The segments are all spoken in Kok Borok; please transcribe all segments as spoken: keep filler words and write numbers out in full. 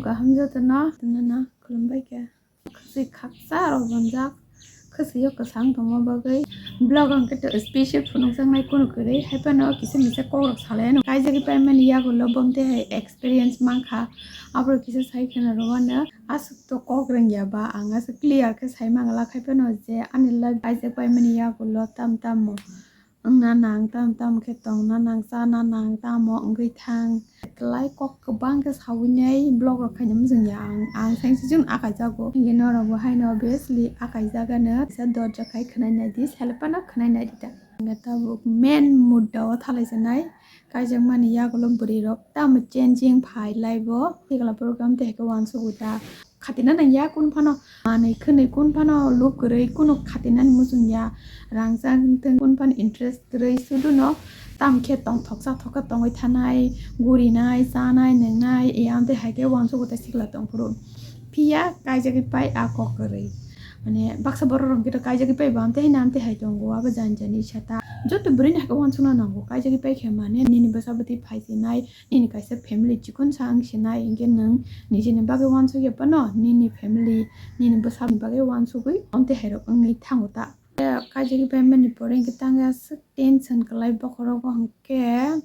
Kaham jotono, jotono khulumbai kha. Khasi khaksa rok bonjak, khasi o kwchang tongma bagwi. Vlog ang khe special phunukjaknai kunu kwrwi, haiphano kisa misa kok rok salai ano. Kaijagwi paimani yagulo bomte hai experience mankha, aborok kisa sai kheno rwano. Aswk to kok rwngya ba, ang aswk clear khe sai mangala, haiphano je ani life kaijak paimani yagulo tam tamo wngna nang, tam tam khe tongna nang, chana nang, tamo wngwi thang. Belai kok kwbang khe sawi nai vlog rok khaina muchungya ang, ang sainsi chun akai jago. Hinkhe norok bo haino obviously akai jagano. Kisa dorja khai khwnai nai di, selfano khwnai nai di ta. Hinkhe tabuk main mudda o thalai sanai. Kaijakmani yagulo bwrwi rok tamo changing phai lai bo. Sikla program tei hai khe uansukgo ta. Khatina nangya kun phano manwi khwnwi kun phano lub kwrwi kunu khatinani muchungya. Rang chang thung kun phano interest kwrwi suduno tam khe tongthok chathok khe tongwi thanai, gurinai, chanai, nwngnai, eyang tei hai khe uansukgo ta sikla tongphuru. Phiya kaijagwi pai a kok kwrwi. Mane baksa borok rok khe to kaijagwi pai bo amtwi hai na amtwi hai tongo, abo jani jani sa ta. Joto bwrwini hai khe uansukna nango, kaijagwi pai khe mane nini bwsa bwtwi phai sinai, nini kaisa family chikon sa wng sinai, hinkhe nwng nijini bagwi uansukya phano nini family, nini bwsani bagwi uansugwi amtwi hai rok wngwi thango ta. Kaijagwi pai mani pore hinkhe tangwi aswk tension kwlai bokhorogo hinkhe.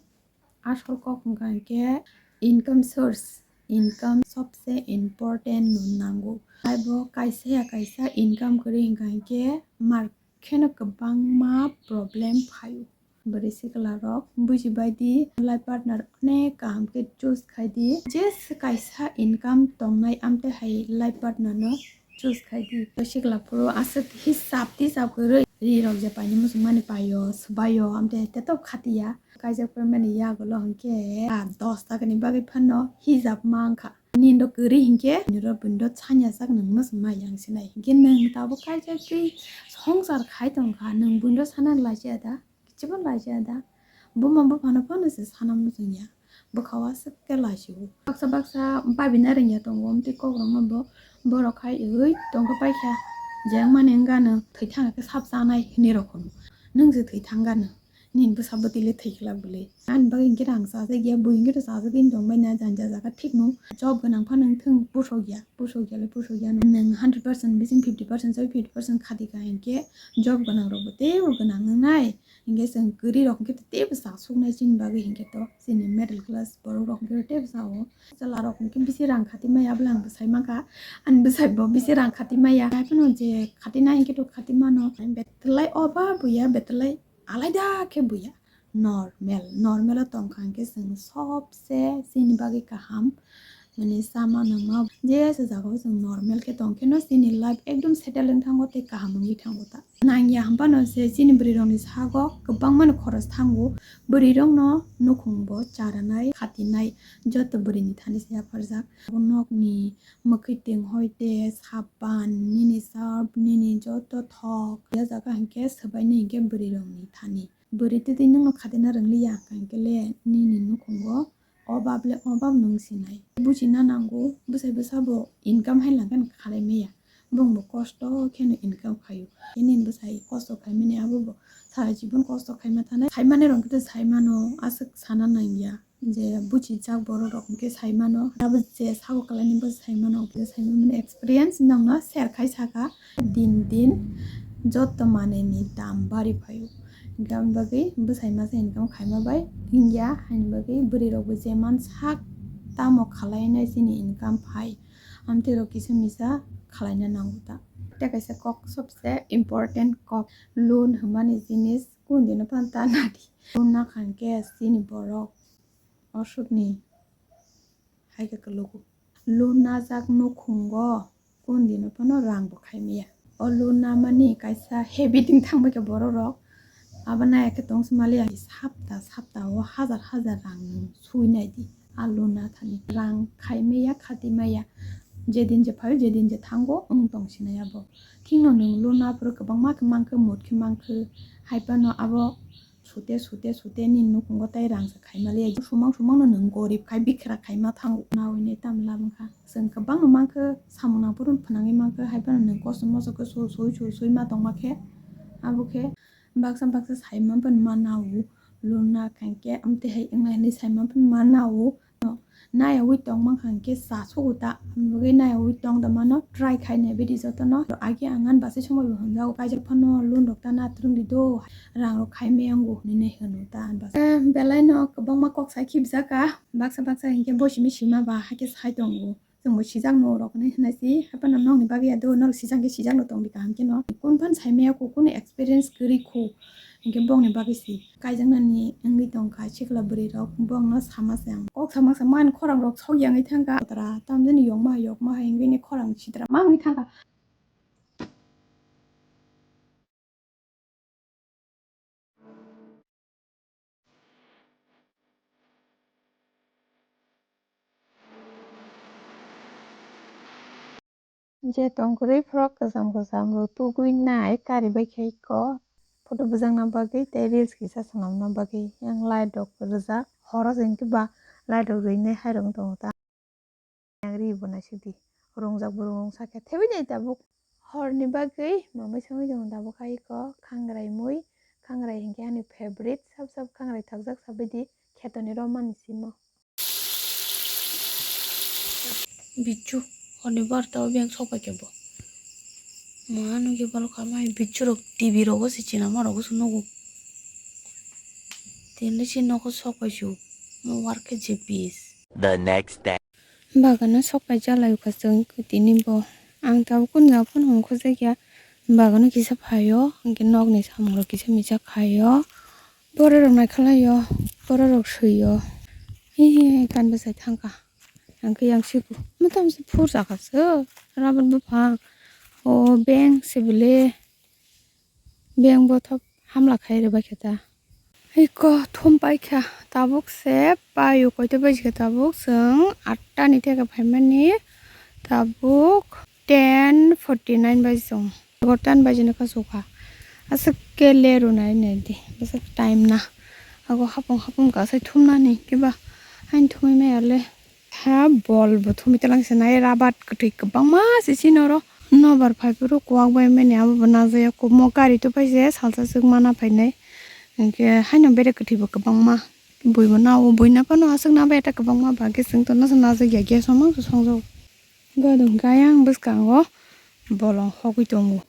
Asol kok wngkha hinkhe income source, income sobse important no nango. Taibo kaisa ya kaisa income kwrwi wngkha hinkhe mar kheno kwbangma problem phaio. Bwrwi sikla rok bujibai di, life partner onek kaham khe choose khai di. Je se kaisa income tongnai amtwi hai life partner no choose khai di. Sikla phuru aswk hisab tisab kwrwi ri rok je paini muchungmani paio, swbaio, amtwi hai teto khatiya. Kaijak paimani yagulo hinkhe, ah, dos takani bagwi phano hijab mankha. Nini rok kwrwi hinkhe, nini rok buini rok sanya sak nwng muchungma yang sinai. Hinkhe nwng tabuk kaijagwi songsar khai tongkha, nwng buini rok sana lachiya da? Kichibo lachiya da? Buma buphano phano se sana muchungya. Bwkha o aswk khe lachio. Baksa baksa babi narwngya tongo, amtwi kok rokno bo, borok hai oi tongkha paikha. Je wngmani wngano thwi thangkhe sap chanai hinwi rok hwno. Nwng se thwi thangkha nw. Nini bwsa bwtwi le thwi khlak bwle. Ani bagwi hinkhe rang chajak ya, bui hinkhe to chajagwi tongbai na, jani ja jaga thik no. Job gwnang phano wng thung, pusok ya, pusok ya le pusok ya no. Nwng hundred percent bising fifty percent chai fifty percent khati kha hinkhe job gwnang rok bo teibo gwnang wngnai. Hinkhe chwng kwrwi rok hinkhe teibo chasuknai chini bagwi hinkhe to. Chini middle class borok rok hinkhe teibo sao. Chwla rok hinkhe bisi rang khati maya bwle ang bwsai mankha. Ani bwsai bo bisi rang khati maya. Haiphano je khati na hinkhe to khati mano. Betwlai oba buya, betwlai alaida khe buya. Normal, normal o tongkha hinkhe chwng sobse chini bagwi kaham. Mane chama nangma je se jaga o chwng normal khe tongkhe no chini life ekdom settle wng thango tei kaham wngwi thango ta. Nangya hwnphano se chini bwrwi rokni sago kwbangmano khoros thango. Bwrwi rokno nukhung bo charanai, khatinai joto bwrwini thani se yapharjak. Bo nokni mwkhwtwng hoite sapan, nini sarf, nini joto thok, ya jaga hinkhe swbaino hinkhe bwrwi rokni thani. Bwrwi twi twi nwngno khatina rwngliya hwnkha hinkhe le nini nukhungo obab le obab nwng sinai. Buchina nango, bwsai bwsa bo income hai langkhe khalai maya. Bongbo kosto kheno income khaio. Nini bwsai kosto khaimani abo bo sara jibon kosto khaima thanai. Khaimani rok khe saimano, aswk sana nangya. Je buchijak borok rok hwnkhe saimano, abo je sabo kwlaini bo saimano, je saimani experience nokno share khai saka. Din din joto manwini dam bari phaio, hinkhe aboni bagwi bwsai masa income khaima bai wngya, haini bagwi bwrwi rokbo je man sak tamo khwlainai chini income phai, amtwi rok kisa misa khwlaina nango ta. Tei kaisa kok sobse important kok, loan hwnmani jinis kundino phano ta nadi. Loan nakha hinkhe chini borok osukni hai khe kwlugo. Loan najak nukhungo kundino phano rang bo khai maya. O loan namani kaisa habit wng thang bai khe borok rok. Abo nai khe tong se maliya sapta sapta o hajar hajar rang nwng sui nai di. A loan na thani rang khai maya, khati maya. Jedin je phaio, jedin je thango, wng tong sinai abo. Thikno nwng loan na phuru kwbangma khe mankhe, mut khe mankhe, hai phano abo sute sute sute nini nukhungo tei rangchak khaima liya. Sumang sumang no nwng gorib khai bikra khaima thango. Nawi nai tam lab wngkha. Chwng kwbangno mankhe, samung nang phuru phwnangwi mankhe, hai phano nwng kosto mosto khe su sui su sui ma tongma khe, abo khe baksa baksa saima phano ma nao, loan na khankhe amtwi hai wngnai hinwi saima phano ma nao. Nayawi tong mankha hwnkhe cha sugo ta, ang bagwi nayawi tong da mano, try khai nai bidi jotono. Agi ang ani bwsai somoi bo hwnjago, kaijak phano loan rok ta na twrwng di do, rang rok khai maya wngo hinwi nai hwno ta ani bwsai. Eh, belai no kwbangma kok sai khibjak kha, baksa baksa hinkhe bo simi sima ba haikhe sai tongo. Chwngbo sijak no rok hinwi hwnwi si, haphano nokni bagwi ya do, norok sijak khe sijak no tong di kaham khe no. Kun phan sai maya kho, kunu experience kwrwi kho, hinkhe bongni bagwi si. Kaijaknani wngwi tongkha sikla bwrwi rok, bongno sama se ang. Kok sama se man khorang rok sok yangwi thangkha. Tara tamjani yokma hai, yokma hai wngwi ni khorang sitra ma wngwi thangkha. Je tongkwrwi frok kwcham kwcham rw tugwi nai kari bai khe iko photo bwjakna bagwi tei reels kisa swnamna bagwi. Yang light rok rijak, horo se hinkhe ba light rok rinai hai rok wng tongo ta. Yang ri bo naisik di, rwngjak bo rwngsa khe thebwi nai tabuk. Horni bagwi mamwi songwi tongo tabuk hai iko khangrai mui, khangrai hinkhe ani favorite, sab sab khangrai thakjak sabaidi khetoni romani simo. Bichu, honi barta o beng sok pai kebo. Ma nugwi balo kha mai bichu rok T V rogo se china ma rogo se nugo. Tini si nogo sok pai su. Mo war khe je pis. The next day. Bagano sok pai jalai kha chwng tini bo. Ang tabuk kun ja phano hum khojak ya. Bagano kisa phaio, hinkhe nokni samung rok kisa misa khaio. Borok rok naikha laio, borok rok swio. Hi hi hi kan bwsai thangkha. Ang khe yang siku. Mwtam se phur jakha se. Rabar buphang. O beng se bele. Beng bothop hamla khai rwbaikha ta. Iko thum paikha. Tabuk se paio koito bajikha tabuk chwng atta ni theke phaimani. Tabuk ten forty nine baji tongo. Tabuk ten baji no kasukha. Aswk ke le rwnai nai di. Bwswk time na. Ago hapung hapung kasai thumnani kiba. Hain thumwi maya le. Ha bol bo thumwi talangsa nai rabat kwtwi kwbangma se chini oro nobar phaiphuru kuwak bai mani abo bo najaya kubmo gari to paise salsa swk mana phainai hinkhe haino bere kwtwi bo kwbangma bui bo nao bui naphano aswk nabai ta kwbangma bagwi chwng tono se najaya gas o mangsa songjago. Gadung gayang bwskango bolong hogwi tongo.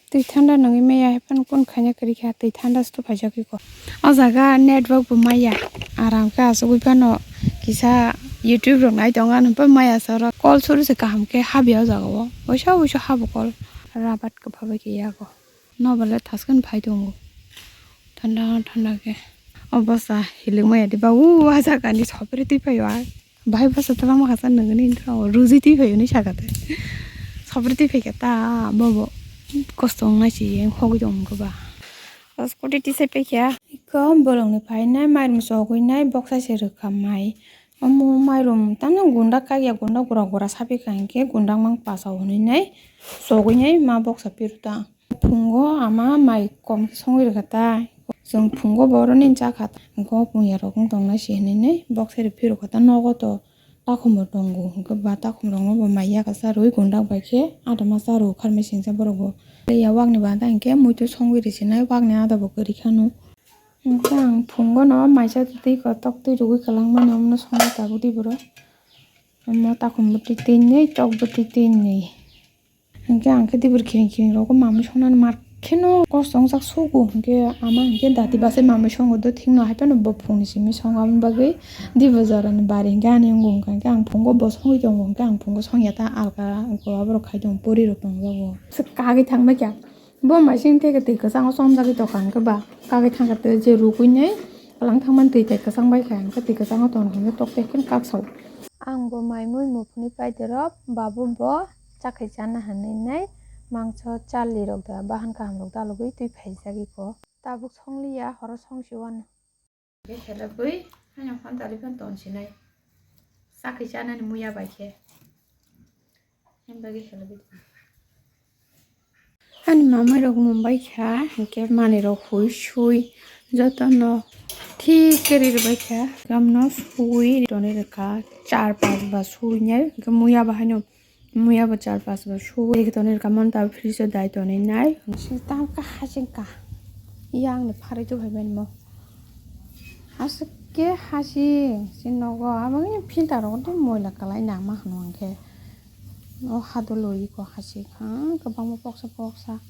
Twi thanda nangwi maya hai phano kun khaina kwrwi kha, twi thanda se tubuphaijak iko. O jaga network bo maya, aram khe asugwi phano kisa YouTube rok nai tongo, ano pha maya se oro call suru se kaham khe habya o jaga o, waisa waisa habo call, rabat kwpha bai khe yago. Nobar le thaskhwni phai tongo. Thanda thanda khe. O bwsa hilik maya diba, o ah jagani sopre twi phaio ah. Bahai bwsa twlangma kha sa nangani rujui twi phaio hinwi sakha tei. Sopre twi phaikha ta bobo. Kosto wngnai se hogwi tongmung khe ba. O scooty tisai paikha. Iko bolongni phainai mairum sogwinai boksa se rwkha mai. Omo mairum tamno gunda kakya gunda gura gura sapikha hinkhe gunda mang pasao hinwi nai sogwinai ma boksa piru ta. Phungo ama mai kom khe songwi rwkha ta. Chwng phungo bo oroni cha kha ta. Hinkhe o puya rok wng tongnai se hinwi nai boksa rw phirokha ta nogo to takhum bo tongo. Hinkhe ba takhum rokno bo mai yakasa rwi gundak bai khe ada ma cha rw kharmai singcha borok bo. Tei ya wakni banta hinkhe muitu songwi rwsinai wakni ada bo kwrwi khano. Hinkhe ang phungo no maisa twi kotok twi rwgwi kwlangmani omono songwi tabuk di borok. Omo takhum bwtwi twi nwi tok bwtwi twi nwi. Hinkhe ang khe dibur khiring khiring rogo mamwi songnani mar kheno kosto wngjak sugo. Hinkhe ama hinkhe dati bachai mamwi songo do thikno hai phano bo phungni simi songo. Aboni bagwi dibur jorani bari hinkhe ani wngkha hinkhe ang phungo bo songwi tongo hinkhe ang phungo songya ta alka aborok khai tongo pori rok tongjago. Swk kagwi thangbai kha bo maising theke twi kwchango chomjagwi tongkha hinkhe ba kagwi thangkha tei je rugwi nai kwlang thangmani twi tai kwchang bai kha hinkhe twi kwchango tongkha hinkhe tok tei khe kaksa. Ang bo mai mui muphuni paidero, babu bo chakhai chana hinwi nai mangso charli rok da bahan kaham rok dalogwi twi phaijak iko. Tabuk songliya horo songsi wano. Khe helebwi haino phan tali phan tonsinai. Chakhai chanani muya bai khe. Himba khe helebwi. Ani mamai rok mumbai kha, hinkhe manwi rok hui sui jotono thik khe ri rwbai kha. Gamno sui tonwi rwkha, char pas ba sui nai, hinkhe muya bo haino, muya bo char pas ba sui tonwi rwkha, manta fridge o dai tonwi nai. Sui tam kha haching kha, Yang ni pharwi tu phai mani mo. Aswk khe hasing si nogo, aboni filter rogo tei moila kwlai nangma hwnwi hwnkhe. O hadolo iko hasing ha kwbangma poksa poksa.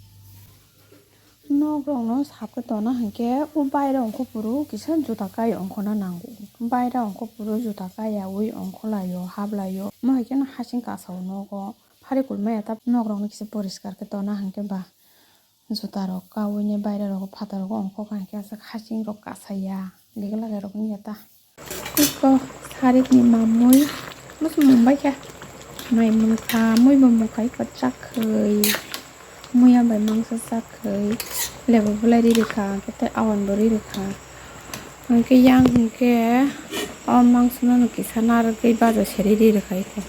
Nok rokno sap khe tona hwnkhe o baira ongkho phuru kisa juta kai ongkhona nango. Baira ongkho phuru juta kaiyaui ongkholaio, hablaio. Omo hai kheno hasing kasao nogo. Phari kulmaya ta nok rokno kisa poriskar khe tona hwnkhe ba. Juta rok kaui ni baira rogo phatar rogo ongkho ka hwnkhe aswk hasing rok kasaya. Lega lagai rok wngya ta. Iko sarik ni mamui muchung mung bai kha. Mai mung kha, mui bo mung kha, iko chakhwi. Muya bai mangsa chakhwi. Lebu belai ri rikha, hwnkhe tei awan bo ri rikha. Hwnkhe yang hwnkhe o mangsa no kisa narwgwi baja seri ri rikha iko.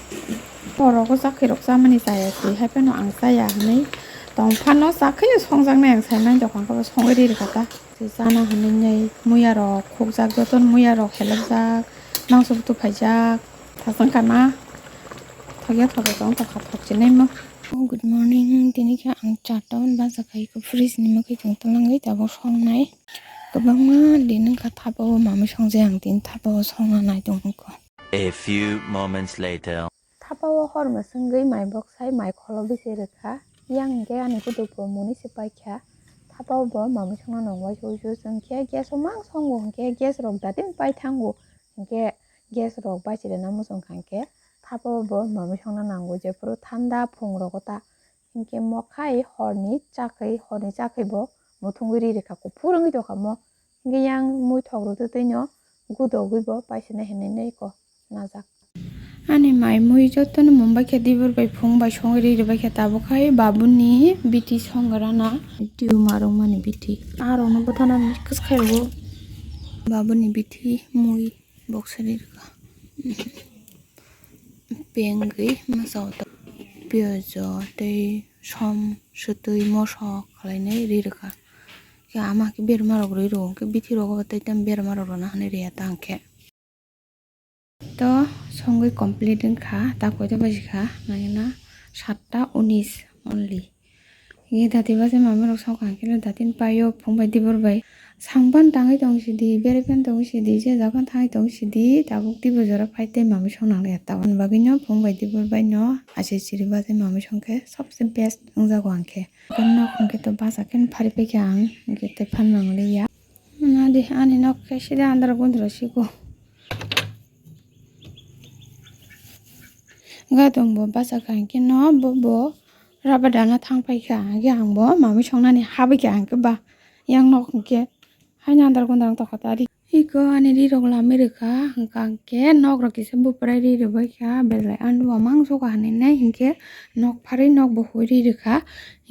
Borok o chakhwi rok chamani chaya se, hai phano ang chaya hwnwi tong phano chakhwi no songjaknai ang sai mani, dokan khe bo songwi ri rikha ta. Se chana hwnwi nai muya rok khukjak, joto no muya rok helokjak, mangso butu phaijak, thasang kana thokya thokya tong tokha thokchinai mo. Good morning, tini khe ang charta hwn bajak hai khe fridge ni mwkhwi tong twlangwi tabuk songnai. Kwbangma din wngkha thapa o mamwi songjak ang tini thapa o songna nai tongkha. A few moments later. Thapa o hor mwswngwi mai boksai mai kholo bisi rwkha. Yang hwnkhe ani kutuk bo muni se paikha. Thapa o bo mamwi songna nang uaisa uisu chwngkhe gas o mang songo hwnkhe gas rok datin pai thango. Hwnkhe gas rok bachirina muchung kha hwnkhe thapa o bo mamwi songna nango jephuru thanda phung rogo ta. Hinkhe mokhai horni chakhwi, horni chakhwi bo muthungwi ri rikha, kuphur wngwi tongkha mo. Hinkhe yang muithok rwtwi twino gudogwi bo paisana hinwi nai ko najak. Ani mai mui jotono mumbai khe dibor bai phung bai songwi ri rwbaikha, tabuk hai babuni bithi songrana tumor wngmani bithi. Arokno bwthana kwswkhe rwo babuni bithi mui boksa ri rwkha. Pengwi mwsao ta piyajo tei som swtwi mosok khlainai ri rwkha. Khe ama khe berma rok ri rwo, khe bithi rogo bo tei tamo berma rok rwna hwnwi riya ta hwnkhe. To songwi complete wngkha, ta koita baji kha, nangina satta unis only. Ye dati bachai mami rok song kha khe datin paio phung bai dibor bai. Sangpan tangwi tong sidi, beraipan tong sidi, je japan thangwi tong sidi, tabuk dibo jora phai tei mami song nang ya. Taboni bagwino phung bai dibor bai no achi chiri bachai mami song khe sobse best wngjago ang khe. Nok hwnkhe to bacha khe phari paikha ang, hwnkhe tei phan nang liya. Nadi ani nok khe sida andar gundro siko. Gadong bo bacha kha hwnkhe no bo bo rubber dana thang paikha, hwnkhe ang bo mami songnani habikha hwnkhe ba yang nok hwnkhe haino andar gundar wng tongkha ta ri. Iko ani ri rok lamwi rwkha, hwnkha hwnkhe nok rok kisa buprai ri rwbaikha, belai anduwa mangso kha hinwi nai hwnkhe nok pharwi nok bo hoi ri rwkha.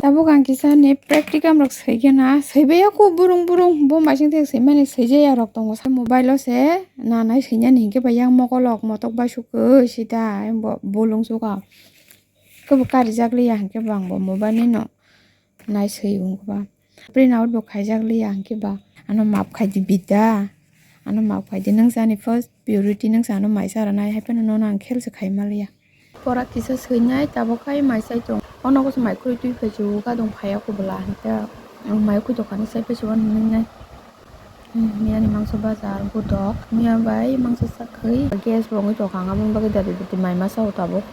Tabuk ang kisa ni practicum rok swi khe na, swi bai ya kho burung burung, bo masing thek swi mani swi jaya rok tongo. Mobile o se nanai swi nani hinkhe ba yang mokol rok motok bai sukhe sida, bo bolong sukha. Khe bo karijak liya hinkhe bo ang bo mobile ni no nai swi wng khe ba. Print out bo khaijak liya hinkhe ba. Ano maaf khai di bida. Ano maaf khai di, nwng se ani first priority, nwng se ano maisa rwnai, hai phano nono ang khel se khai ma liya. Pora kisa swinai tabuk khai mai sai tong. O nogo se mai khurui twi phai si o, gadong phai ya kubula hwnkhe ang mai khurui dokan ni sai phai si o hinwi nai. Hmm, miya ni mangso bajar gudok, miya bai mangso chakhwi gas bo wngwi tongkha, ang aboni bagwi dadi dadi mai masa o tabuk.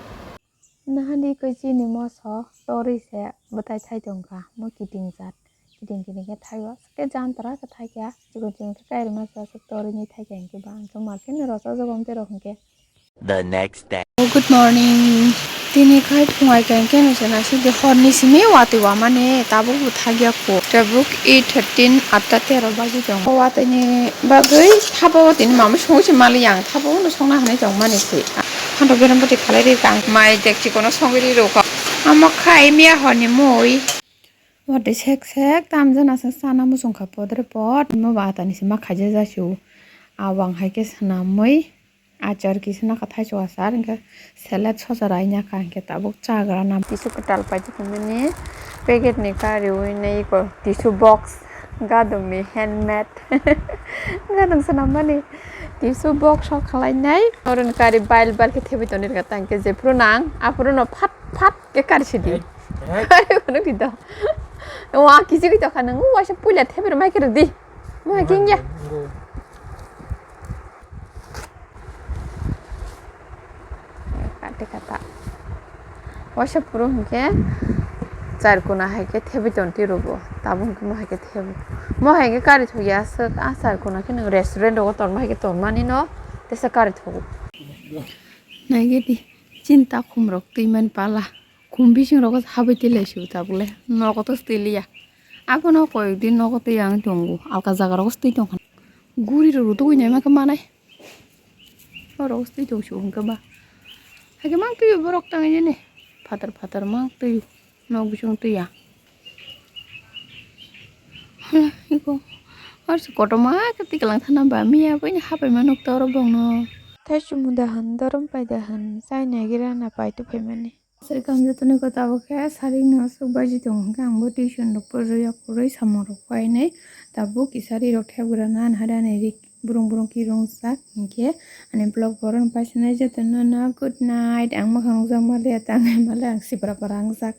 Nahadi khe chini moso torwi se bwtai thai tongkha, mo kiting jat. Kiting kiting khe thaio, aswk khe jantra khe thaikha, chikon chikon khe kairima se aswk torwi ni thaikha hinkhe ba, ang khe market ni rw chajago amtwi rok hinkhe. The next day. Oh, good morning. Tini khai phungai khe hinkhe nung se naising di horni simi watwi wamani tabuk bo thakya kho. Tabuk eight thirteen, atta tero baji tongo. O watwi ni bagwi thapa o tini mama songwi se mali yang thapa o no songna hinwi tongmani se. Hando berem bwtwi khalai ri kang mai dek chikono songwi ri rw kha. Omo khai miya horni mui. Watwi sek sek tamjana se chana muchung kha podre pod. Omo bo atani se ma khaijak jasiu. Awang hai khe swnamwi achar kisa nokha thaichuk achar, hinkhe salad sosa raina kha, hinkhe tabuk chagra na. Tissue kwtal paidi hinmani packet ni kariui nai iko tissue box, gadong ni handmade. Gadong swnammani tissue box o khwlainai. Oro ni kari bile bile khe thebwi tonwi rwkha, tang khe jephuru nang aphuru no phat phat khe kari sidi. Hey, hey. Kari phano kido. Wa kisi kita kana ngu wasa pula thebir mai kiri di. Mo hai kingya. Kate kata. Wasa puru hingke char kuna hai ke thebi tonti rubo. Tabung ke mo hai ke thebu. Mo hai ke kari thogya aswk a char kuna ke nang restaurant rogo tonma hai ke tonmani no tesa kari thogo. Naigedi chinta khumrok twi man pala. Khum bising rogo habwi twi lai sibo tabuk le. Nogo to stwi liya. Abono koyok din nogo twi ang tongo. Alka jaga rogo stwi tongkha. Guri rok twi nai ma khe manai. Oro twi tong su hwnkhe ba. Hakhe mang twi borok tang nini. Phatar phatar mang twi. Nok bising twi ya. Hala, iko. Ar se kotorma khe twi kalang thana ba. Miya bo ini hapai ma nuk ta oro bongno. Thai chumui da han, dorom pai da han. Chai nai gira na pai tu phaimani. Sari kam jotoni ko tabuk khe sari no aswk baji tongo hwnkhe ang bo tuition rok poriya kwrwi samung rok painai tabuk kisari rok thep gra na nahari ani rik. Burung burung kirung sak hinkhe ani vlog borok no paisa nai jotono no good night. Ang mwkhang nukjak maliya tang maliya ang sipra para wngjak.